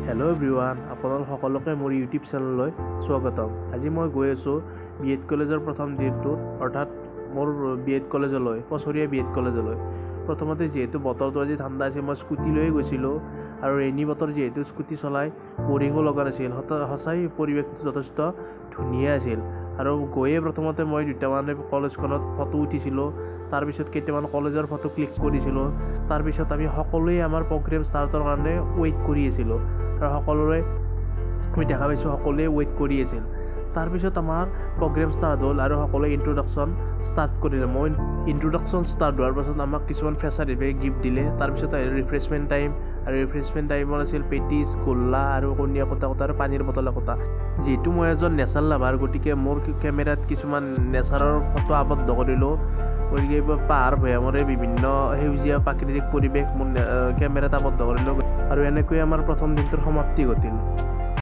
Hello' everyone, আপোনালোক সকলোকে মোৰ ইউটিউব চেনেললৈ স্বাগতম। আজি মই গৈ আছোঁ বি এড কলেজৰ প্ৰথম দিনটোত, অৰ্থাৎ মোৰ বি এড কলেজলৈ, পছৰীয়া বি এড কলেজলৈ। প্ৰথমতে যিহেতু বতৰটো আজি ঠাণ্ডা আছিল, মই স্কুটি লৈয়ে গৈছিলোঁ আৰু ৰেইনি বতৰ যিহেতু স্কুটি চলাই বৰিঙো লগা নাছিল। সঁচাই পৰিৱেশটো যথেষ্ট ধুনীয়া আছিল। আৰু গৈয়ে প্ৰথমতে মই দুটামান কলেজখনত ফটো উঠিছিলোঁ, তাৰপিছত কেইটামান কলেজৰ ফটো ক্লিক কৰিছিলোঁ। তাৰপিছত আমি সকলোৱে আমাৰ প্ৰগ্ৰেম ষ্টাৰ্টৰ কাৰণে ৱেইট কৰি আছিলোঁ আৰু সকলোৰে আমি দেখা পাইছোঁ, সকলোৱে ৱেইট কৰি আছিল। তাৰপিছত আমাৰ প্ৰগ্ৰেম ষ্টাৰ্ট হ'ল আৰু সকলোৱে ইণ্ট্ৰডাকশ্যন ষ্টাৰ্ট কৰিলে। মই ইণ্ট্ৰডাকশ্যন ষ্টাৰ্ট হোৱাৰ পাছত আমাক কিছুমান ফ্ৰেচাৰ গিফ্ট দিলে। তাৰপিছত আহিল ৰিফ্ৰেছমেণ্ট টাইম আৰু ৰিফ্ৰেছমেণ্ট টাইমত আছিল পেটিছ, গোল্লা আৰু কণী একোটা একোটা আৰু পানীৰ বটল একোটা। যিহেতু মই এজন নেচাৰ লাভাৰ, গতিকে মোৰ কেমেৰাত কিছুমান নেচাৰৰ ফটো আবদ্ধ কৰিলোঁ। গতিকে এইবোৰ পাহাৰ ভৈয়ামৰে বিভিন্ন সেউজীয়া প্ৰাকৃতিক পৰিৱেশ মোৰ কেমেৰাত আবদ্ধ কৰিলোঁ আৰু এনেকৈয়ে আমাৰ প্ৰথম দিনটোৰ সমাপ্তি ঘটিল।